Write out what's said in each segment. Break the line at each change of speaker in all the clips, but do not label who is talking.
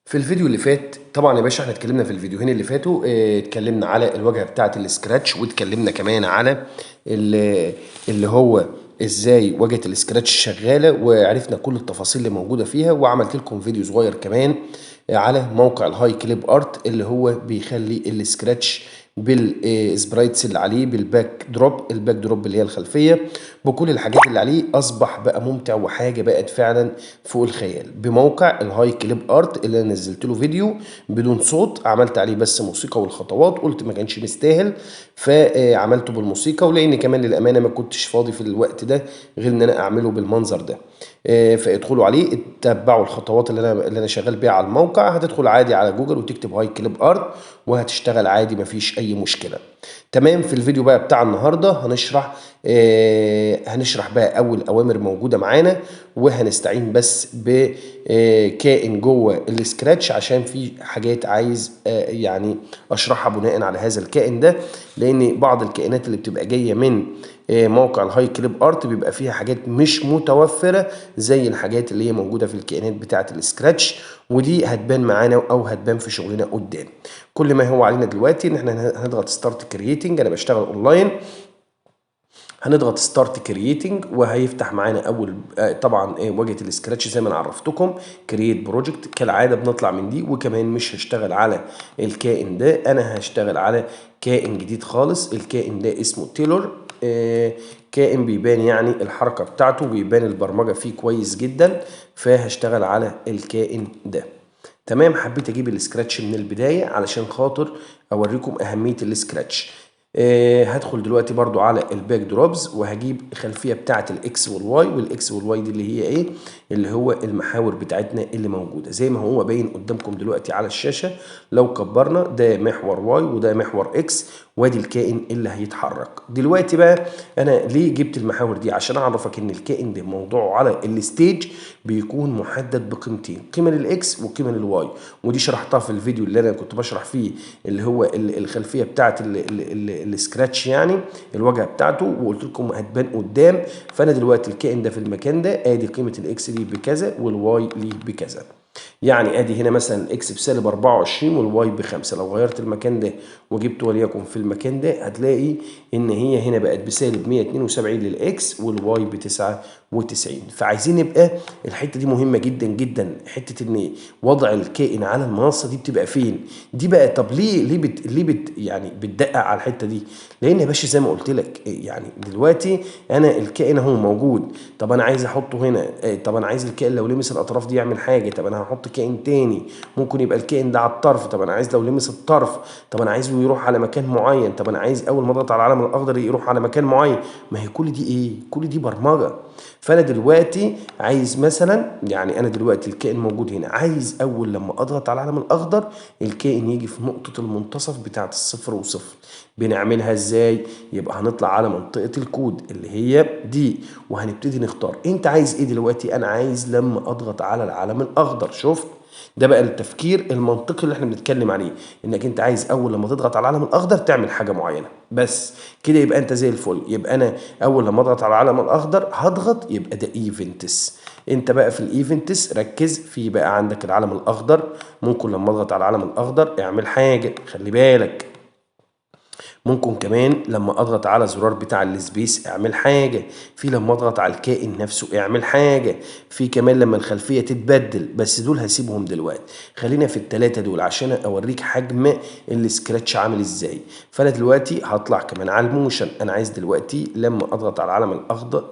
في الفيديو اللي فات طبعا يا باشا احنا اتكلمنا في الفيديوهين اللي فاتوا، اتكلمنا على الواجهة بتاعه ال Scratch، واتكلمنا كمان على اللي هو ازاي واجهه ال Scratch شغاله، وعرفنا كل التفاصيل اللي موجودة فيها، وعملت لكم فيديو صغير كمان على موقع ال HiClipArt اللي هو بيخلي ال Scratch بال sprites اللي عليه، بال backdrop، ال backdrop اللي هي الخلفيه، بكل الحاجات اللي عليه، اصبح بقى ممتع وحاجه بقت فعلا فوق الخيال بموقع ال HiClipArt اللي انا نزلت له فيديو بدون صوت، عملت عليه بس موسيقى والخطوات، قلت ما كانش مستاهل فعملته بالموسيقى، ولان كمان للامانة ما كنتش فاضي في الوقت ده غير ان انا اعمله بالمنظر ده. فادخلوا عليه، اتبعوا الخطوات اللي انا شغال بيها على الموقع. هتدخل عادي على جوجل وتكتب HiClipArt وهتشتغل عادي، مفيش اي مشكله. تمام. في الفيديو بقى بتاع النهارده هنشرح بقى اول اوامر موجودة معانا، وهنستعين بس بكائن جوه ال Scratch عشان في حاجات عايز يعني اشرحها بناء على هذا الكائن ده، لان بعض الكائنات اللي بتبقى جاية من موقع ال HiClipArt بيبقى فيها حاجات مش متوفرة زي الحاجات اللي هي موجودة في الكائنات بتاعه ال Scratch، ودي هتبان معانا او هتبان في شغلنا قدام. كل ما هو علينا دلوقتي ان احنا هنضغط start creating، انا بشتغل اونلاين، هنضغط start creating وهيفتح معانا اول طبعا واجهه ال Scratch زي ما انا عرفتكم، create project كالعادة بنطلع من دي. وكمان مش هشتغل على الكائن ده، انا هشتغل على كائن جديد خالص. الكائن ده اسمه تيلور، كائن بيبان يعني الحركة بتاعته، بيبان البرمجة فيه كويس جدا، فهشتغل على الكائن ده. تمام. حبيت اجيب ال Scratch من البداية علشان خاطر اوريكم اهمية ال Scratch. هدخل دلوقتي برضو على ال backdrops وهجيب الخلفية بتاعه ال X وال Y، وال X وال Y دي اللي هي ايه؟ اللي هو المحاور بتاعتنا اللي موجودة زي ما هو باين قدامكم دلوقتي على الشاشه. لو كبرنا ده محور Y وده محور X، وادي الكائن اللي هيتحرك دلوقتي. بقى انا ليه جبت المحاور دي؟ عشان اعرفك ان الكائن ده موضوعه على ال stage بيكون محدد بقيمتين، قيمة لل X وقيمه لل Y، ودي شرحتها في الفيديو اللي انا كنت بشرح فيه اللي هو الخلفية بتاعه ال Scratch، يعني الواجهة بتاعته، وقلت لكم هتبان قدام. فانا دلوقتي الكائن ده في المكان ده، ادي قيمة ال X دي بكذا وال Y ليه بكذا، يعني ادي هنا مثلا ال X بسالب 24 وال Y ب5. لو غيرت المكان ده وجبت وليكن في المكان ده هتلاقي ان هي هنا بقت بسالب 172 لل X وال Y ب99. فعايزين نبقى الحتة دي مهمة جدا جدا، حتة ان وضع الكائن على المنصة دي بتبقى فين دي بقى. طب ليه يعني بتدقق على الحتة دي؟ لان يا باشا زي ما قلت لك، يعني دلوقتي انا الكائن اهو موجود، طب انا عايز احطه هنا، طب انا عايز الكائن لو لمس الاطراف دي يعمل حاجة، طب انا هحط كائن تاني ممكن يبقى الكائن ده على الطرف، طب انا عايز لو لمس الطرف، طب انا عايزه يروح على مكان معين، طب انا عايز اول ما اضغط على العلم الاخضر يروح على مكان معين. ما هي كل دي ايه؟ كل دي برمجة. فانا دلوقتي عايز مثلا، يعني انا دلوقتي الكائن موجود هنا، عايز اول لما اضغط على العلم الاخضر الكائن يجي في نقطة المنتصف بتاعه الصفر وصفر. بنعملها ازاي؟ يبقى هنطلع على منطقة الكود اللي هي دي وهنبتدي نختار انت عايز ايه دلوقتي. انا عايز لما اضغط على العلم الاخضر. شفت؟ ده بقى التفكير المنطقي اللي احنا بنتكلم عليه، انك انت عايز اول لما تضغط على العلم الاخضر تعمل حاجة معينة بس كده، يبقى انت زي الفل. يبقى انا اول لما اضغط على العلم الاخضر هضغط، يبقى ده events. انت بقى في ال events ركز في بقى عندك العلم الاخضر، ممكن لما اضغط على العلم الاخضر اعمل حاجة، خلي بالك. ممكن كمان لما اضغط على زرار بتاع ال space اعمل حاجة، في لما اضغط على الكائن نفسه اعمل حاجة، في كمان لما الخلفية تتبدل. بس دول هسيبهم دلوقتي، خلينا في التلاتة دول عشان اوريك حجم ال Scratch عامل ازاي. فانا دلوقتي هطلع كمان على ال motion، انا عايز دلوقتي لما اضغط على العلم الاخضر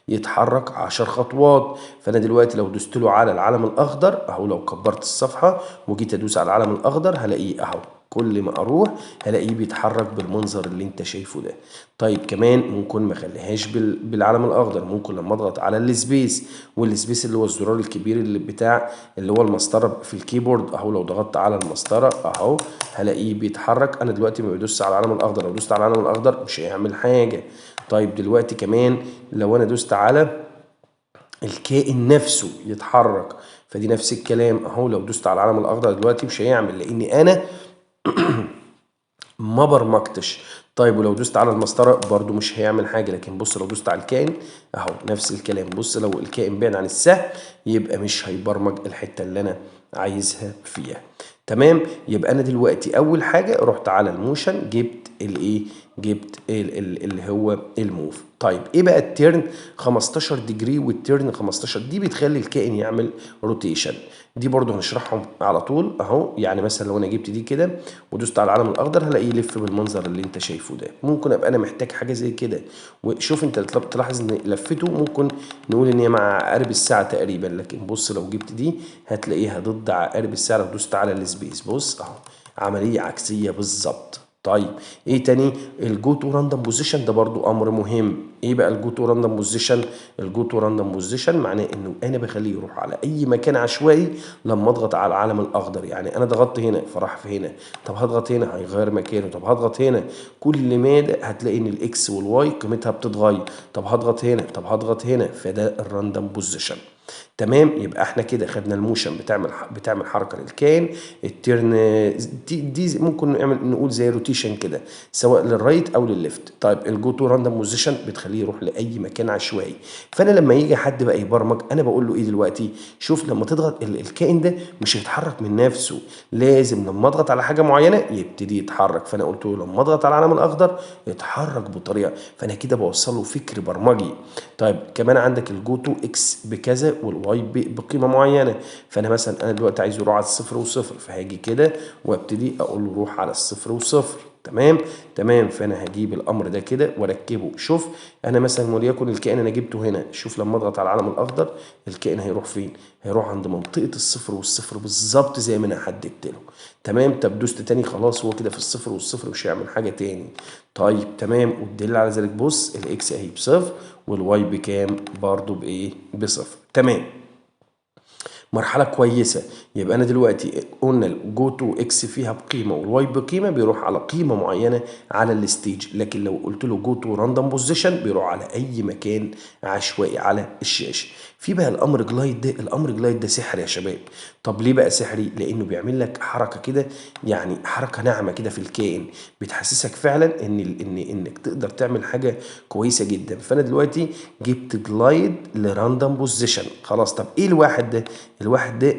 يتحرك 10 خطوات. فانا دلوقتي لو دوست له على العلم الاخضر اهو، لو كبرت الصفحة وجيت ادوس على العلم الاخضر هلاقيه اهو، كل ما اروح هلاقيه بيتحرك بالمنظر اللي انت شايفه ده. طيب كمان ممكن ما اخليهاش بالعلم الاخضر، ممكن لما اضغط على ال space، وال space اللي هو الزرار الكبير اللي بتاع اللي هو المسطره في ال keyboard اهو، لو ضغطت على المسطره اهو هلاقيه بيتحرك. انا دلوقتي ما بدوسش على العلم الاخضر، لو دوست على العلم الاخضر مش هيعمل حاجة. طيب دلوقتي كمان لو انا دوست على الكائن نفسه يتحرك، فدي نفس الكلام اهو، لو دوست على العلم الاخضر دلوقتي مش هيعمل، لان انا ما برمجتش. طيب ولو دوست على المسطره برضو مش هيعمل حاجه، لكن بص لو دوست على الكائن اهو نفس الكلام. بص لو الكائن بعد عن السهم يبقى مش هيبرمج الحتة اللي انا عايزها فيها. تمام. يبقى انا دلوقتي اول حاجة رحت على ال motion، جبت الايه، جبت ال اللي هو ال move. طيب ايه بقى ال turn 15 degree وال turn 15 دي بتخلي الكائن يعمل rotation. دي برضو هنشرحهم على طول اهو. يعني مثلا لو انا جبت دي كده ودوست على العلم الاخضر هلاقيه يلف بالمنظر اللي انت شايفه ده. ممكن ابقى انا محتاج حاجة زي كده، وشوف انت تلاحظ ان لفته ممكن نقول ان هي مع عقارب الساعة تقريبا، لكن بص لو جبت دي هتلاقيها ضد عقارب الساعة لو دوست على ال space. بص اهو عملية عكسية بالظبط. طيب ايه تاني؟ ال go to random position ده برضو امر مهم. ايه بقى ال go to random position؟ ال go to random position معناه انه انا بخليه يروح على اي مكان عشوائي لما اضغط على العلم الاخضر. يعني انا ضغطت هنا فراح في هنا، طب هضغط هنا هيغير مكانه، طب هضغط هنا، كل ما ده هتلاقي ان ال X وال Y قيمتها بتتغير، طب هضغط هنا، طب هضغط هنا، فده ال random position. تمام. يبقى احنا كده خدنا ال motion بتعمل حركة للكائن، ال turn دي ممكن نعمل نقول زي rotation كده سواء لل right او للل left. طيب ال go to random position بتخليه يروح لاي مكان عشوائي. فانا لما يجي حد بقى يبرمج انا بقول له ايه دلوقتي؟ شوف لما تضغط الكائن ده مش هيتحرك من نفسه، لازم لما اضغط على حاجة معينة يبتدي يتحرك. فانا قلت له لما اضغط على العلم الاخضر يتحرك بطريقة، فانا كده بوصل له فكر برمجي. طيب كمان عندك ال go to X بكذا وال Y بقيمة معينة. فانا مثلا انا دلوقتي عايز يروح على الصفر وصفر، فهاجي كده وابتدي اقول له روح على الصفر وصفر. تمام تمام. فانا هجيب الامر ده كده واركبه. شوف انا مثلا وليكن الكائن انا جبته هنا، شوف لما اضغط على العلم الاخضر الكائن هيروح فين؟ هيروح عند منطقة الصفر والصفر بالظبط زي ما انا حددت له. تمام. طب دوست تاني خلاص هو كده في الصفر والصفر مش هيعمل حاجة تاني. طيب تمام. والدليل على ذلك بص ال X اهي بصفر وال Y بكام؟ برضو بايه؟ بصفر. تمام. مرحلة كويسة. يبقى أنا دلوقتي قلنا ال go to X فيها بقيمة وال Y بقيمة، بيروح على قيمة معينة على ال stage. لكن لو قلت له go to random position بيروح على أي مكان عشوائي على الشاشة. في بقى الأمر glide ده، الأمر glide ده سحر يا شباب. طب ليه بقى سحري؟ لأنه بيعمل لك حركة كده، يعني حركة ناعمة كده في الكائن، بتحسسك فعلا إن إنك تقدر تعمل حاجة كويسة جدا. فأنا دلوقتي جبت glide ل random position خلاص. طب إيه الواحد ده؟ الواحد ده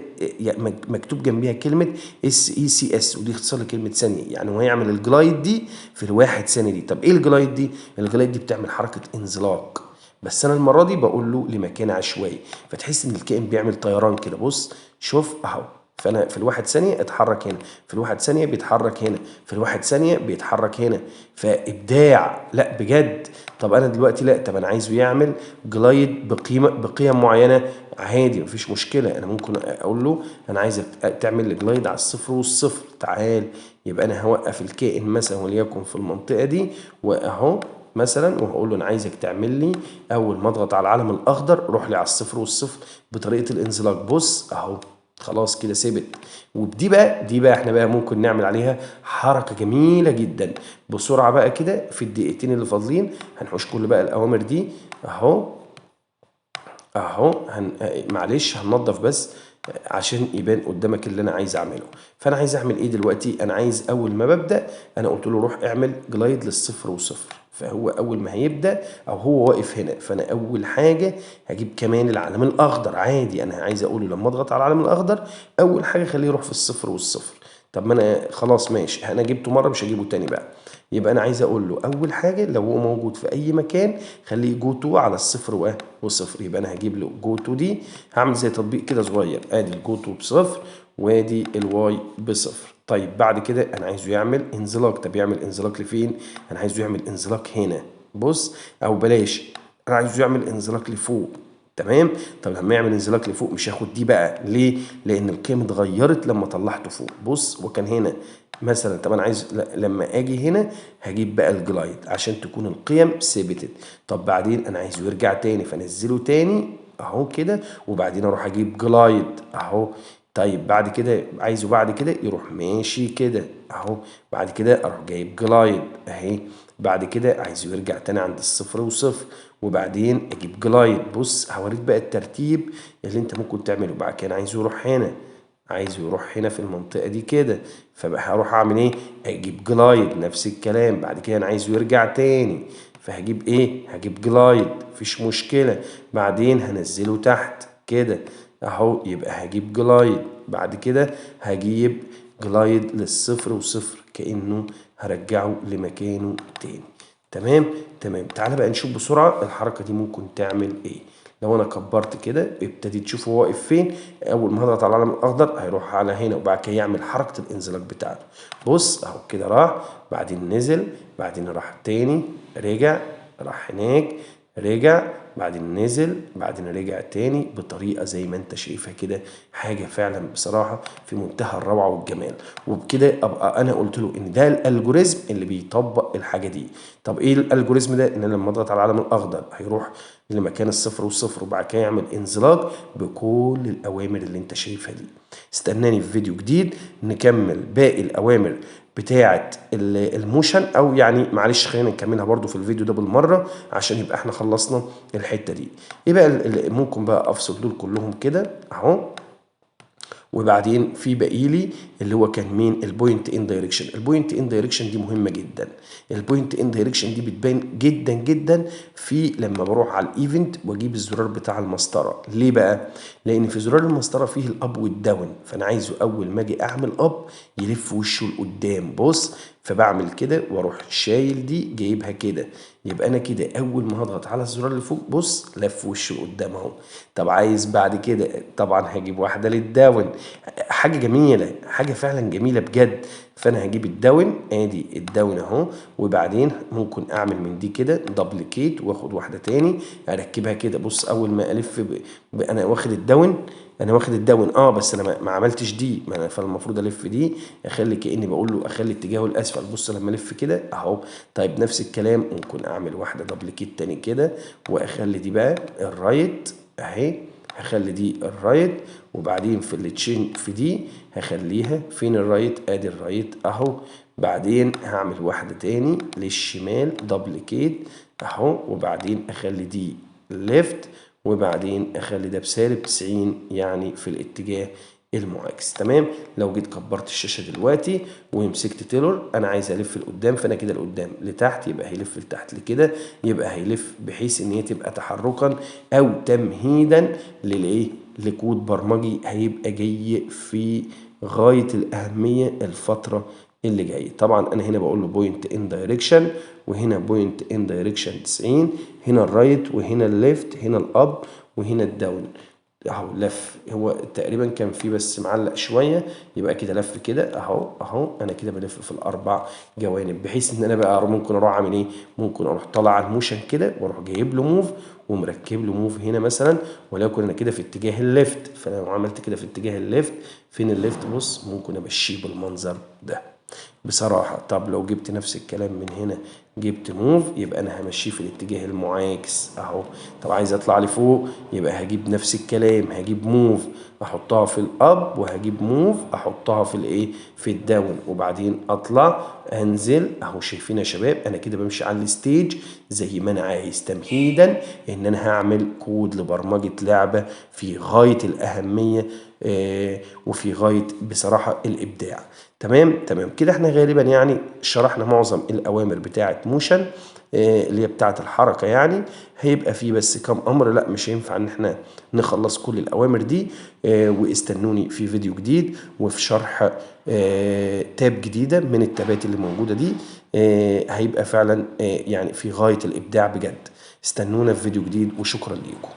مكتوب جنبيها كلمة SECS، ودي اختصار لكلمة ثانية، يعني هو هيعمل ال glide دي في الواحد ثانية دي. طب ايه ال glide دي؟ ال glide دي بتعمل حركة انزلاق، بس انا المرة دي بقول له لمكان عشوائي، فتحس ان الكائن بيعمل طيران كده. بص شوف اهو، فانا في الواحد ثانية اتحرك هنا، في الواحد ثانية بيتحرك هنا، في الواحد ثانية بيتحرك هنا. فابداع، لا بجد. طب انا دلوقتي لا، طب انا عايزه يعمل glide بقيم معينة، عادي مفيش مشكلة. انا ممكن اقول له انا عايزك تعمل لي glide على الصفر والصفر، تعال. يبقى انا هوقف الكائن مثلا وليكن في المنطقة دي واهو مثلا، وهقول له انا عايزك تعمل لي اول ما اضغط على العلم الاخضر روح لي على الصفر والصفر بطريقة الانزلاق. بص اهو خلاص كده ثبت. ودي بقى، دي بقى احنا بقى ممكن نعمل عليها حركة جميلة جدا بسرعة بقى كده في الدقيقتين اللي فاضلين. هنحوش كل بقى الاوامر دي اهو اهو. معلش هننضف بس عشان يبان قدامك اللي انا عايز اعمله. فانا عايز اعمل ايه دلوقتي؟ انا عايز اول ما ببدا انا قلت له روح اعمل glide للصفر وصفر، فهو اول ما هيبدا او هو واقف هنا، فانا اول حاجة هجيب كمان العلم الاخضر عادي. انا عايز اقوله لما اضغط على العلم الاخضر اول حاجة خليه يروح في الصفر والصفر. طب ما انا خلاص ماشي، انا جبته مرة مش هجيبه تاني بقى. يبقى انا عايز اقول له اول حاجة لو هو موجود في اي مكان خليه go to على الصفر وصفر. يبقى انا هجيب له go to دي، هعمل زي تطبيق كده صغير، ادي ال go to بصفر وادي ال Y بصفر. طيب بعد كده انا عايزه يعمل انزلاق. طب يعمل انزلاق لفين؟ انا عايزه يعمل انزلاق هنا، بص، او بلاش، انا عايزه يعمل انزلاق لفوق. تمام. طب لما يعمل انزلاق لفوق مش هاخد دي بقى، ليه؟ لان القيم اتغيرت لما طلعته فوق. بص وكان هنا مثلا، طب انا عايز لما اجي هنا هجيب بقى ال glide عشان تكون القيم ثبتت. طب بعدين انا عايزه يرجع تاني، فانزله تاني اهو كده، وبعدين اروح اجيب glide اهو. طيب بعد كده عايزه بعد كده يروح ماشي كده اهو، بعد كده اروح جايب glide اهي، بعد كده عايزه يرجع تاني عند الصفر وصفر، وبعدين اجيب glide. بص هوريك بقى الترتيب اللي انت ممكن تعمله. بعد كده عايزه يروح هنا عايزه يروح هنا في المنطقة دي كده، فبقى هروح اعمل ايه؟ اجيب glide نفس الكلام. بعد كده انا عايزه يرجع تاني، فهجيب ايه؟ هجيب glide، مفيش مشكلة. بعدين هنزله تحت كده اهو، يبقى هجيب glide. بعد كده هجيب glide للصفر وصفر، كأنه هرجعه لمكانه تاني. تمام تمام. تعالى بقى نشوف بسرعة الحركة دي ممكن تعمل ايه. لو انا كبرت كده ابتديت تشوف هو واقف فين. اول ما هضغط على العلم الاخضر هيروح على هنا، وبعد كده يعمل حركة الانزلاق بتاعته. بص اهو كده راح، بعدين نزل، بعدين راح تاني، رجع، راح هناك، رجع، بعدين نزل، بعدين رجع تاني، بطريقة زي ما انت شايفها كده. حاجة فعلا بصراحة في منتهى الروعة والجمال. وبكده ابقى انا قلت له ان ده ال algorithm اللي بيطبق الحاجة دي. طب ايه ال algorithm ده؟ ان انا لما اضغط على العلم الاخضر هيروح لمكان الصفر والصفر، وبعد كده يعمل انزلاق بكل الاوامر اللي انت شايفها دي. استناني في فيديو جديد نكمل باقي الاوامر بتاعه ال motion، او يعني معلش خلينا نكملها برضو في الفيديو ده بالمرة عشان يبقى احنا خلصنا الحتة دي. ايه بقى ممكن بقى افصل دول كلهم كده اهو، وبعدين في باقي اللي هو كان مين؟ ال point in direction. ال point in direction دي مهمة جدا. ال point in direction دي بتبان جدا جدا في لما بروح على ال event واجيب الزرار بتاع المسطره. ليه بقى؟ لان في زرار المسطره فيه ال up وال down، فانا عايزه اول ما اجي اعمل up يلف وشه لقدام. بص، فبعمل كده واروح شايل دي جايبها كده، يبقى انا كده اول ما هضغط على الزرار اللي فوق بص لف وشه لقدام اهو. طب عايز بعد كده طبعا هجيب واحدة لل down، حاجة جميلة، حاجة فعلا جميلة بجد. فانا هجيب ال down، ادي ال down اهو، وبعدين ممكن اعمل من دي كده duplicate واخد واحدة تاني اركبها كده. بص اول ما الف انا واخد ال down، انا واخد ال down بس انا ما عملتش دي، ما انا فالمفروض الف دي، اخلي كاني بقول له اخلي اتجاهه الاسفل. بص لما الف كده اهو. طيب نفس الكلام ممكن اعمل واحدة duplicate تاني كده، واخلي دي بقى ال right اهي، هخلي دي ال right، وبعدين في ال chain في دي هخليها فين ال right؟ ادي ال right اهو. بعدين هعمل واحدة تاني للشمال duplicate اهو، وبعدين اخلي دي left، وبعدين اخلي ده بسالب 90 يعني في الاتجاه المعاكس. تمام. لو جيت كبرت الشاشة دلوقتي ومسكت تيلور، انا عايز الف لقدام، فانا كده لقدام لتحت يبقى هيلف لتحت لكده، يبقى هيلف بحيث ان هي تبقى تحركا او تمهيدا للايه؟ لكود برمجي هيبقى جاي في غاية الاهمية الفترة اللي جاية. طبعا انا هنا بقول له point in direction، وهنا point in direction 90، هنا ال right وهنا ال left، هنا ال up وهنا ال down اهو. لف، هو تقريبا كان في بس معلق شوية، يبقى كده لف كده اهو اهو. انا كده بلف في الاربع جوانب، بحيث ان انا بقى ممكن اروح اعمل ايه؟ ممكن اروح طالع على ال motion كده واروح جايب له move ومركب له move هنا مثلا، وليكن انا كده في اتجاه ال left، فانا لو عملت كده في اتجاه ال left، فين ال left؟ بص ممكن امشيه بالمنظر ده بصراحة. طب لو جبت نفس الكلام من هنا، جبت move، يبقى انا همشيه في الاتجاه المعاكس اهو. طب عايز اطلع لفوق، يبقى هجيب نفس الكلام، هجيب move احطها في ال up، وهجيب move احطها في الايه؟ في ال down، وبعدين اطلع انزل اهو. شايفين يا شباب انا كده بمشي على ال stage زي ما انا عايز، تمهيدا ان انا هعمل كود لبرمجة لعبة في غاية الاهمية وفي غاية بصراحة الابداع. تمام تمام. كده احنا غالبا يعني شرحنا معظم الاوامر بتاعة motion اللي هي بتاعة الحركة. يعني هيبقى فيه بس كام امر، لا مش هينفع ان احنا نخلص كل الاوامر دي. واستنوني في فيديو جديد وفي شرح tab جديدة من التابات اللي موجودة دي، هيبقى فعلا يعني في غاية الابداع بجد. استنونا في فيديو جديد وشكرا ليكم.